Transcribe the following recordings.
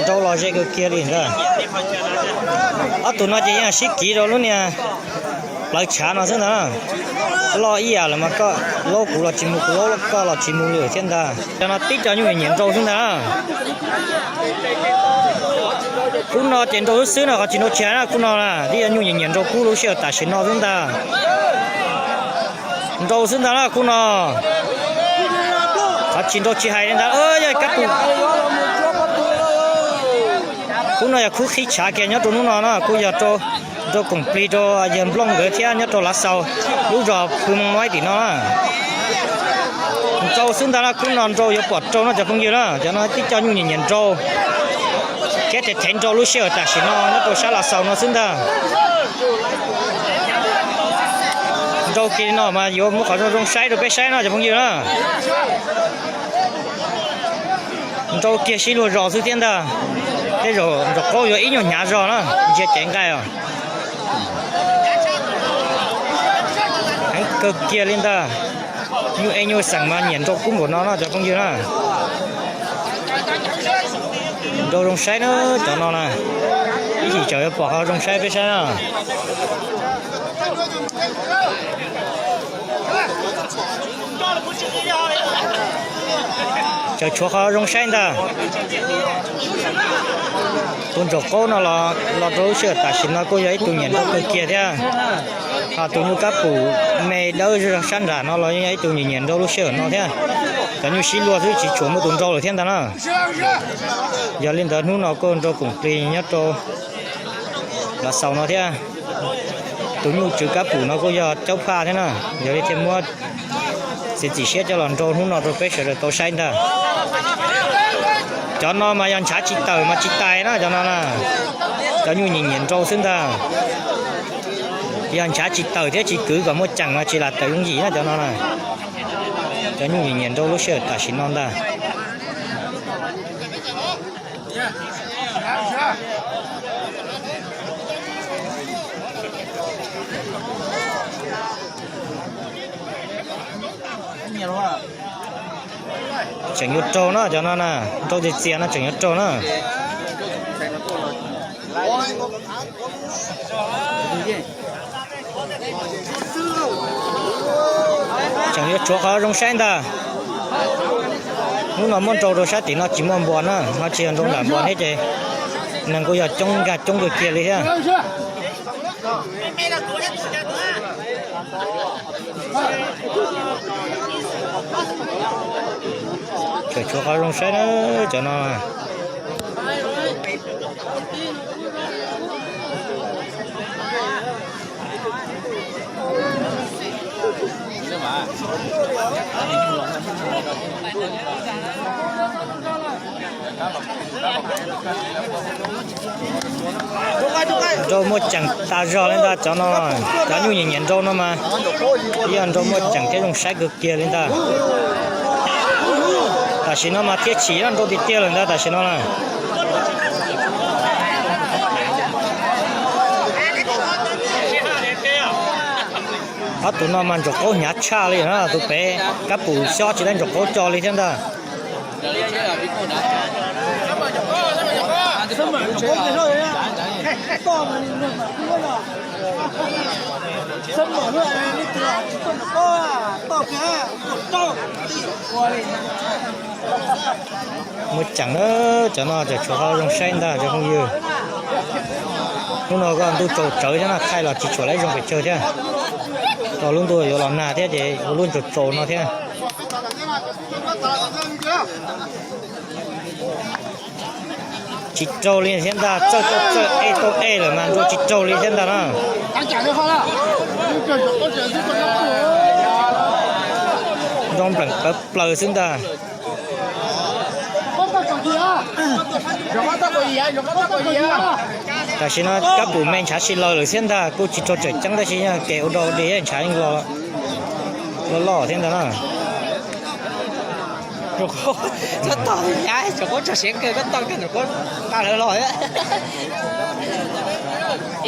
Nrau los ze kawg kiag li ntag. Ob tug no ces yeej sib kiv rau lub niag plawv tshav no xwb ntag. Loj ib yam lawm mas koj laub kuv los tsis mus, kuv laub koj los tsis mus li thiab ntag. Cov no tib co nyuj nyiam nrau xwb ntag. Kub no ces nrau xwb xwb no, qhov tsis nrau tsis hais na, kub no na tib co nyuj nyiam nyiam nrau kub lub sij hawm tam sim no xwb ntag. Nrau xwb ntag na kub no. Qhov tsis nrau tsis hais li ntag. Yog kab pum, kub no yog kub qhib tshav kiag nyob rau hnub no na, kuj yog rau, rau koom plig rau yawg Nplooj nkawd thiab nyob rau Lav Xaus lub zos Pw Moo Maib tim no na. Nrau xwb ntag na, kub no nrau yuav pom rau no cov phooj ywg na, cov no tib co nyuj nyiam nyiam nrau thiab thev thev nrau lub sij hawm tam sim no nyob rau sab Lav Xaus no xwb ntag. Nrau kiag li no mas yuav muaj qhov zoo zoo saib rau peb saib no cov phooj ywg na. Nrau kiag sib luag zos xwb thiab ntag. Tej zaum nraum qaub yuav ib nyuag hnyav zog na, ntsia cev nqaij os. Heev kawg kiag li ntag. Nyuj ej nyuj xeem mas nyiam nrau kub npaum no no cov phooj ywg na. Nrau zoo saib na, cov no na. Ib chim tseem yuav pom qhov zoo saib peb saib na. Tseem tshuav qhov zoo saib ntag. Tus nraum qaub no los rau lub sij hawm tam sim no kuj yog ib tug nyiam nrau kawg kiag thiab. Ho tus nyuj kab pum me dawb sab nram no los yeej yog ib tug nyiam nyiam nrau lub sij hawm no thiab. Cov nyuj sib luag xwb tsis tshuav muaj tus nrau lawm thiab ntag na. Yog li ntawd hnub no kuj nrau koom plig nyob rau Lav Xaus no thiab. Tus nyuj tswv kab pum no kuj yog Caub Phaj thiab na. Yog li thiaj muab txiav txim siab coj los nrau hnub no rau peb sawv daws tau saib ntag. Cov no mas yog ntshav tsis tawm mas tsis tais na cov no na. Cov nyuj nyiam nyiam nrau xwb ntag. Yog ntshav tsis tawm thiab tsis kwv kom muaj ceem mas tsis lam tawm yooj yim na cov no na. Cov nyuj nyiam nyiam nrau lub sij hawm tam sim no ntag. Tseem yuav raug na cov no na, nrau txias txias no tseem yuav raug na. Tseem yuav tshuav qhov zoo saib ntag. Hnub no muab nrau rau sab tim no tsis muaj npua na, ho tsis yog nrau nram npua thiab ces neeg kuj yog coob nkag coob kawg kiag li thiab. Tseem tshuav qhov zoo saib na cov no. Nrau muaj ceem tas zog li ntag cov no. Cov nyuj nyiam nyiam nrau no mas yog nrau muaj ceem thiab zoo saib kawg kiag li ntag. Tam sim no mas thiaj chim nrau tiag tiag lawm ntag tam sim no na. Ob tug no mas ntsaum qaub hnyav tshaj li na, tus pem kab pum xyob tsis tau ntsaum qaub co li thiab ntag. Muaj ceem na, cov no tseem tshuav qhov zoo saib ntag cov phooj ywg. Hnub no koj ntuj tsaus tsawv thiab no thaij los tsis tshua lawv zoo pes tsawg thiab. Tau lub ntuj yuav los nag thiab ces ua lub tsaus tsaus no thiab. Tsis raug li thiab ntag, txawj tau txawj ej tau ej lawm mas nrau tsis raug li thiab ntag na. Nrau npleem plawv plaws xwb ntag. Tam sim no kab pum me ntshav si laws lawm thiab ntag, kuj tsis raug tsawm ceeb tab sis yog kev ua dog ua dig ntshav yeej loj loj thiab ntag na. Ntsaum qaub txhob tog, ntsaum qaub tso siav kawg, koj tog kawg ntsaum qaub nqa lawv los.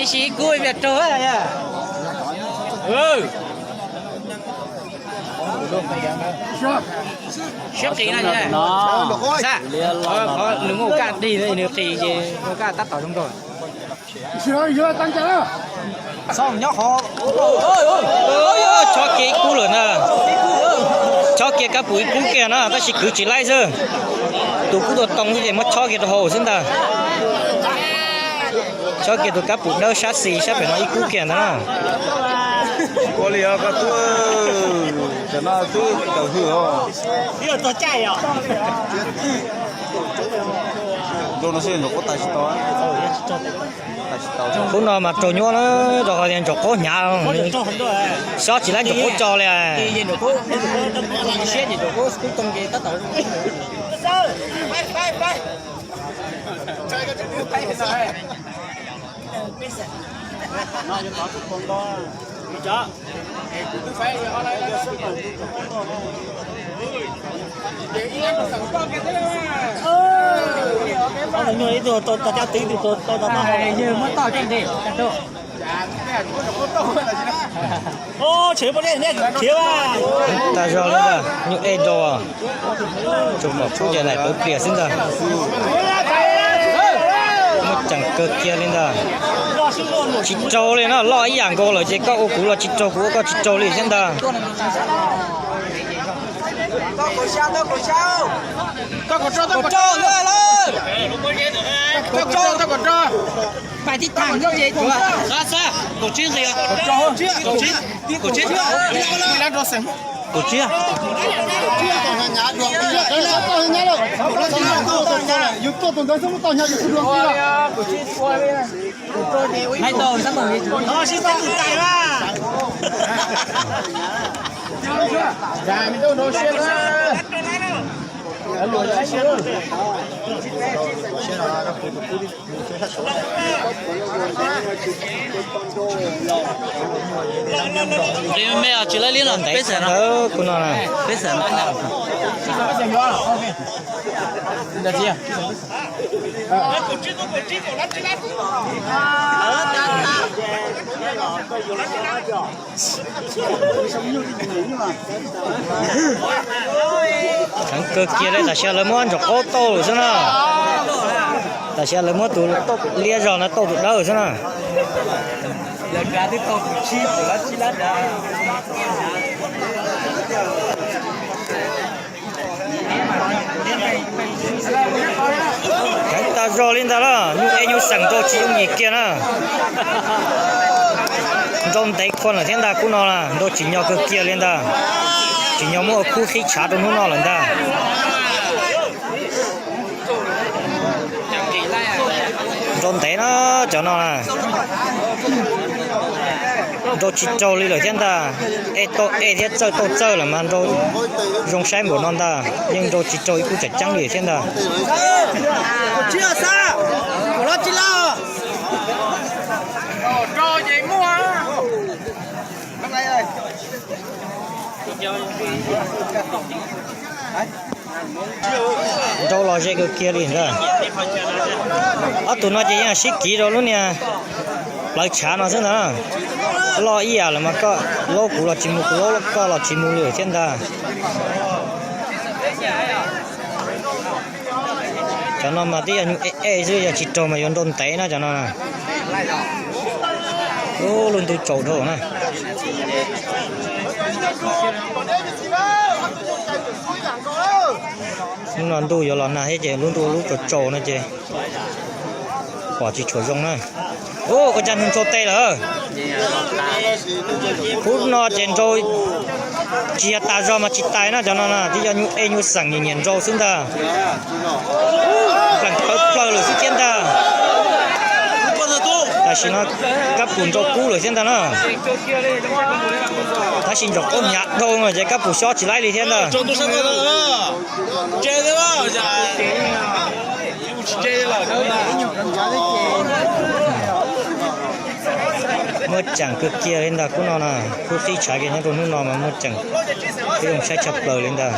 Ib sij ib kub ib pliag raug. Siab qis na, xab, qhov nws muaj kaj dig, nws qis ces muaj kaj tab tom zoo nraug. Txhob nyob qhov, chob kiag ib kub lawm na. Chob kiag Kab Pum ib kub kiag na, tab sis kwv tsis laib xwb. Tus kub tuaj too xwb ces muab chob kiag rau hauv xwb ntag. Chob kiag tus Kab Pum dawb sab xis sab pem no ib kub kiag ntag na. Ua li os koj tub, tam no twb tawm hwj os. Ntau no xwb ntsuag qub tais tsis tau. Khub no mas raug nyuaj na, rau qhov tias ntsuag qub hnyav, xob tsis laib ntsuag qub tso li. Muaj ib tug tau tau cab twv, ib tug tau tau tau. Yawg muab toj coj ntes. Tag zog li ntag, nyuj ej rau, tsuas pom kub ces daim pawv plias xwb ntag. Muaj ceem kawg kiag li ntag. Tsis raug li no, loj ib yam nkaus lawm ces koj ua kuv los tsis raug, kuv ua koj tsis raug li thiab ntag. Nqis me me os, tsis laib liab los peb xeem no. Kuv no na. Peb xeem no. Kheev kawg kiag li, tam sim no lawv muab ntsuag qaub tauj lawm xwb na. Tam sim no lawv muab tus liab zog no tauj tus dawb xwb na. Kheev tag zog li ntag lauj, nyuj ej nyuj xeem nrau tsis yooj yim kiag na. Nrau ntev khuam lawm thiab ntag, kub no na nrau tsim nyog kawg kiag li ntag. Tsim nyog muab ua khub qhib tshav rau hnub no lawm ntag. Nrau ntev na, cov no na. Nrau tsis raug li lawm thiab ntag. Ej tauj ej thiab txawj tauj txawj lawm mas nrau zoo saib npaum no ntag, yeej nrau tsis raug ib khub tseem ceeb li thiab ntag. Nrau los ze kawg kiag li ntag. Ob tug no ces yeej sib kiv rau lub niag plawv tshav no xwb ntag. Loj ib yam lawm mas koj laub kuv los tsis mus, kuv laub koj los tsis mus li thiab ntag. Cov no mas twb yog nyuj ej ej xwb, yog tsis raug mas yuav nrau ntev na cov no. Ub, lub ntuj tsaus dhau na. Hnub no ntuj yuav los nag thiab ces lub ntuj lub tsaus tsaus no ces pom tsis tshua zoo na. Ub, ua cas nws ntsau tes lawm. Khub no ces nrau tsis yog tas zog mas tsis tais na, cov no na twb yog nyuj ej nyuj xeem nyiam nyiam nrau xwb ntag. Plees plawv plaws lawm xwb thiab ntag. Tam sim no Kab Pum nrau kub lawm thiab ntag na. Tab sis ntsuag qaub hnyav dhau no ces Kab Pum xob tsis laib li thiab ntag. Muaj ceem kawg kiag li ntag khub no na, khub qhib tshav kiag nyob rau hnub no mas muaj ceem, peb zoo saib tshaj plaws li ntag.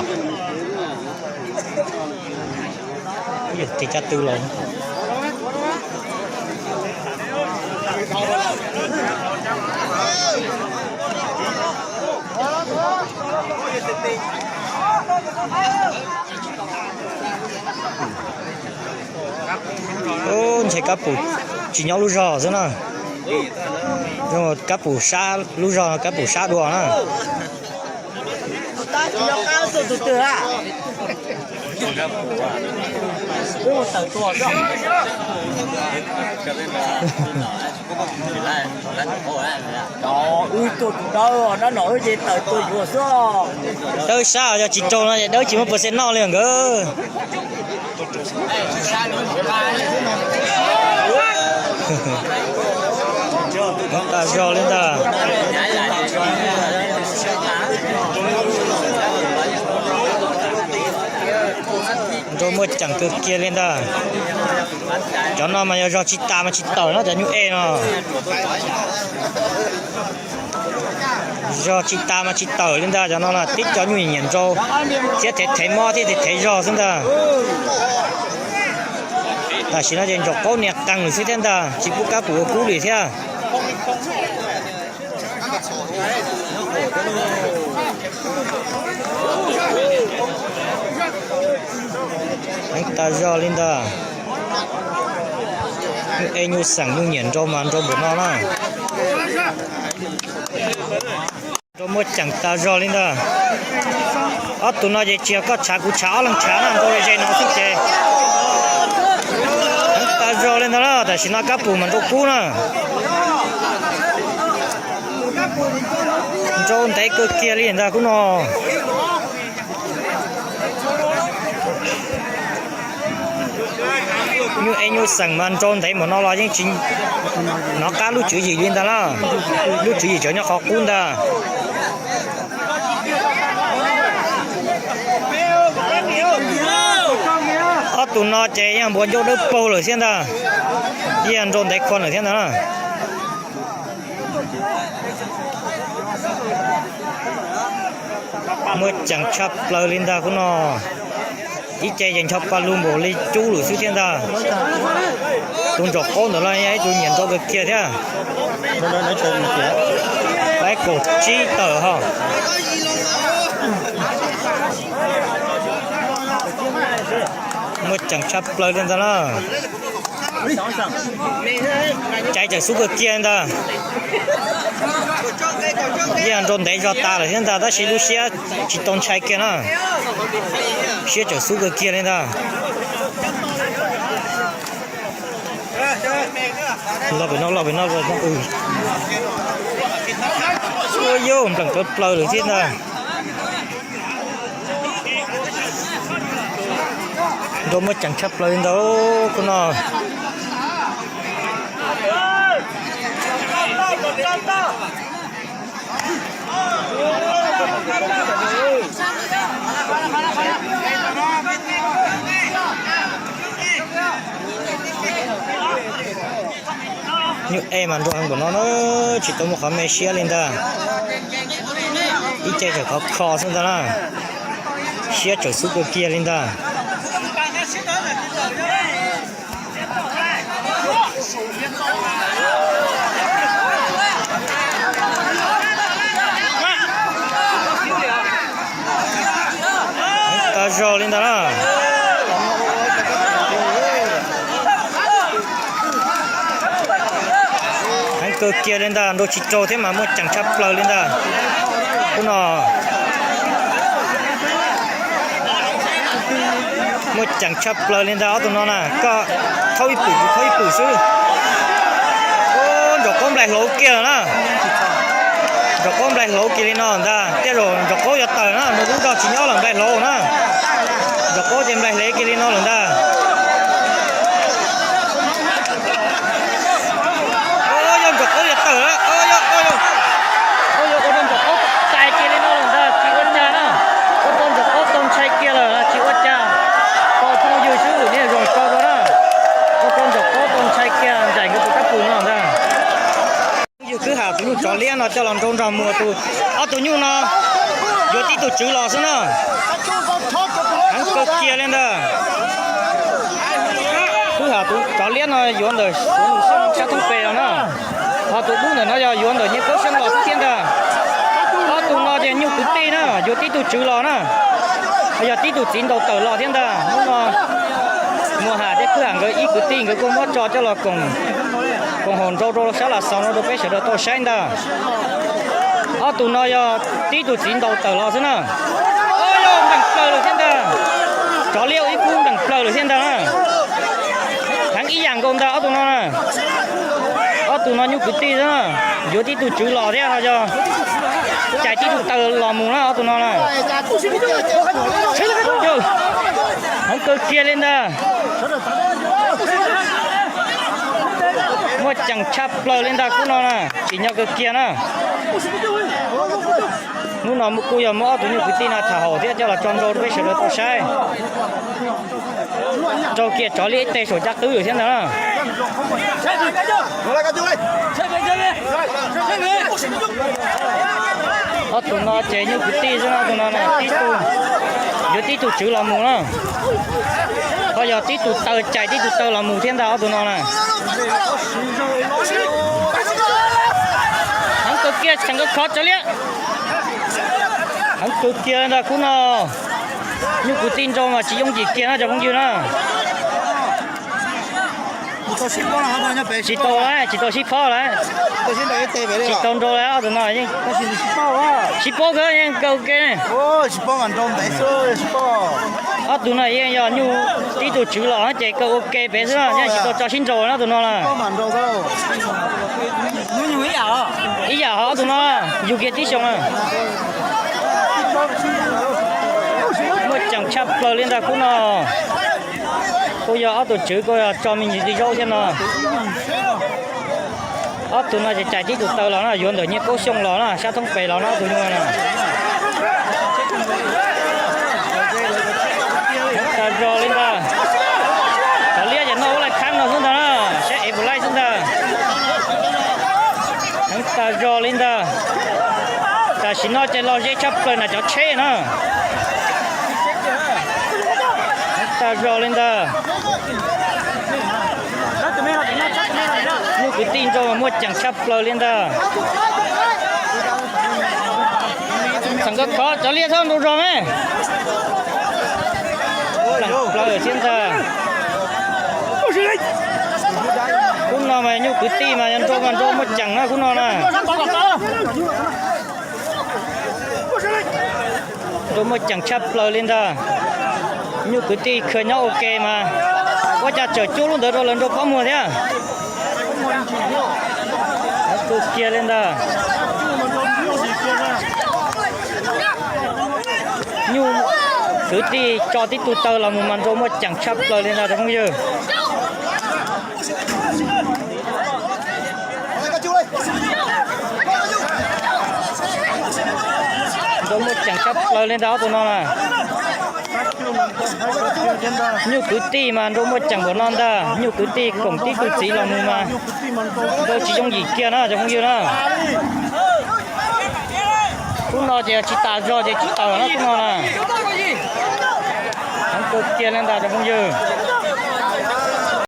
Tig cab tw los. Ub, ntshe Kab Pum tsis nyob lub zog xwb na. Kab Pum sab lub zog no, Kab Pum sab dua na. Dawb sab yog tsis raug no es dawb tsis muaj percent noj li nkawd. Tas zog li ntag. Nrau muaj ceem kawg kiag li ntag. Cov no mas yog zog tsis tas mas tsis tawm no, cov nyuj ej no. Zog tsis tas mas tsis tawm li ntag, cov no na tib cov nyuj nyiam nrau thiab thev thev mob thiab thev thev zog xwb ntag. Tam sim no ces Ntsaum Qaub nias qees lawm xwb thiab ntag, tsis pub Kab Pum ua kub li thiab. Heev tas zog li ntag. Nyuj ej nyuj xeem nyuj nyiam nrau mas nrau npaum no na. Nrau muaj ceem tas zog li ntag. Ob tug no ces tsis yog koj tshav kuv tshav, ob leeg tshav na, nrau ze no xwb ces heev tas zog li ntag na. Tam sim no Kab Pum mas nrau kub na. Nrau ntev kawg kiag li ntag khub no. Nyuj ej nyuj xeem mas nrau ntev npaum no los yeej tsis hnov qab lub tswv yim li ntag na. Lub tswv yim tseem nyob qhov qub ntag. Ob tug no ces yeej npua ncauj dawb paug lawm thiab ntag, yeej nrau ntev kho lawm thiab ntag na. Muaj ceem tshaj plaws li ntag khub no. Ib ce ces ncho pa lug npaum li cub lawm xwb thiab ntag. Tus Ntsaum Qaub ntawd los yog ib tug nyiam nrau kawg kiag thiab. Laib kaum tsib tawm ho. Muaj ceem tshaj plaws li ntag na. Caiv txawm xub kawg kiag ntag. Yeej nrau ntev zog tas lawm thiab ntag, tab sis lub siab tsis tau ntshai kiag na. Siab txawm xub kawg kiag li ntag. Los pem no, los pem no, los pem no. Ua yog npleem tawv plaws lawm thiab ntag. Nrau muaj ceem tshaj plaws li ntag khub no. Nyuj ej mas nrau heev npaum no na, tsis tau muaj qhov me siab li ntag. Ib ce tseem khov kho xwb ntag na. Siab txawm xub kawg kiag li ntag. Heev tas zog li ntag na. Heev kawg kiag li ntag, nrau tsis raug thiab mas muaj ceem tshaj plaws li ntag. Khub no muaj ceem tshaj plaws li ntag, ob tug no na, koj thaub ib pwm kuv thaub ib pwm xwb. Ub, Ntsaum Qaub nplaig hlauv kiag lawm na. Ntsaum Qaub nplaig hlauv kiag li no ntag, tej zaum Ntsaum Qaub yuav tawm na, nws lub zog tsis nyob lawm nplaig hlauv na. Ntsaum Qaub ces nplaig hle kiag li no lawm ntag. Yog Ntsaum Qaub yuav tawm, ua rau Ntsaum Qaub txais kiag li no lawm ntag, tsis ua cas na. Ua rau Ntsaum Qaub tau ntshai kiag lawm, tsis ua cas. Tos phooj ywg xwb, niaj zoo tso rau na. Ua rau Ntsaum Qaub tau ntshai kiag, ncaim nkawd tus kab pus no ntag. Phooj ywg, kwv ham tus nyuj tsov liab no coj los nrau nrog muag tus, ob tug nyuj no yuav tib tug tswv los xwb na. Heev kawg kiag li ntag. Kwv ham tus tsov liab no yuav ntawm Suav Lus Xyooj sab Thoob Pes los na. Ho tus dub ntawm no yog yuav ntawm Nyiaj Kaub Xyooj los xwb thiab ntag. Ob Tus no ces nyuj kwv tij na, yuav tib tug tswv los na, yog tib tug txiv ntaus tawm los thiab ntag. Hnub no Muas Ham thiab Khwb Ham nkawd ib kwv tij nkawd kuj muab tso coj los koom haum nraug rau sab Las Xaus no rau peb sawv daws tau saib ntag. Ob tug no yog tib tug txiv ntaus tawm los xwb na. Yog npeem plaws lawm thiab ntag. Tsov liab ib kub npeem plaws lawm thiab ntag na. Heev ib yam nkaus ntag ob tug no na. Ob tug no nyuj kwv tij xwb na, yuav tib tug tswv los thiab no yog cais tib tug taw los mus na ob tug no na. Heev kawg kiag li ntag. Muaj ceem tshaj plaws li ntag khub no na, tsim nyog kawg kiag na. Hnub no kuj yog muab ob tug nyuj kwv tij no tham haum thiab coj los tso nrau rau peb sawv daws tau saib. Nrau kiag tsov liab ib teg saum caj qwb lawm thiab ntag na. Ob tug no ces nyuj kwv tij xwb na, ob tug no tib tug, yuav tib tug tswv los mus na. Ho yog tib tug taw cais tib tug taw los mus thiab ntag ob tug no na. Heev kawg kiag, tseem kawg khov tsov liab. Heev kawg kiag ntag khub no. Nyuj kwv tij nrau mas tsis yooj yim kiag na cov phooj ywg na. Tsis tau, tsis tau sib phob lawm. Tsis tau nrau lawm ob tug no yeej sib paub kawg yeej kawg ua ke. Ob tug no yeej yog nyuj tib tug tswv los ces kawg ua ke pem xwb na, yeej tsis tau tso sib nrau na tus no na. Ib yam ho ob tug no yug kiag tib xyoo na. Muaj ceem tshaj plaws li ntag khub no. Kuj yog ob tug tswv kuj yog tso me ntsis zaub thiab no. Ob tug no ces cais tib tug taw los na, yuav ntawm Nyiaj Kaub Xyooj los na, sab thoob pes los na ob tug nyuj na. Heev tas zog li ntag. Tsov liab ces noj ub laij khaab no xwb ntag na, saib ev puas laij xwb ntag. Heev tas zog li ntag. Tam sim no ces los ze tshaj plaws nram cov tsheb na. Heev tas zog li ntag. Nyuj kwv tij nrau muaj ceem tshaj plaws li ntag. Tseem kawg khov tsov liab txhob nrau zog me. Plaws thiab ntag. Khub no mas nyuj kwv tij mas yog nrau mas nrau muaj ceem na khub no na. Nrau muaj ceem tshaj plaws li ntag. Nyuj kwv tij khwv nyob ua ke mas ua cas tseem cuab lub ntawd rau lawv nrau pob muag thiab. Kawg kiag li ntag. Nyuj kwv tij tso tib tug taw los mus mas nrau muaj ceem tshaj plaws li ntag cov phooj ywg. Nrau muaj ceem tshaj plaws li ntag ob tug no na. Nyuj kwv tij mas nrau muaj ceem npaum no ntag, nyuj kwv tij koom tib tug txiv los mus mas nrau tsis yooj yim kiag na cov phooj ywg na. Khub no ces tsis tas zog ces tsis tawm na khub no na. Heev kawg kiag li ntag cov phooj ywg.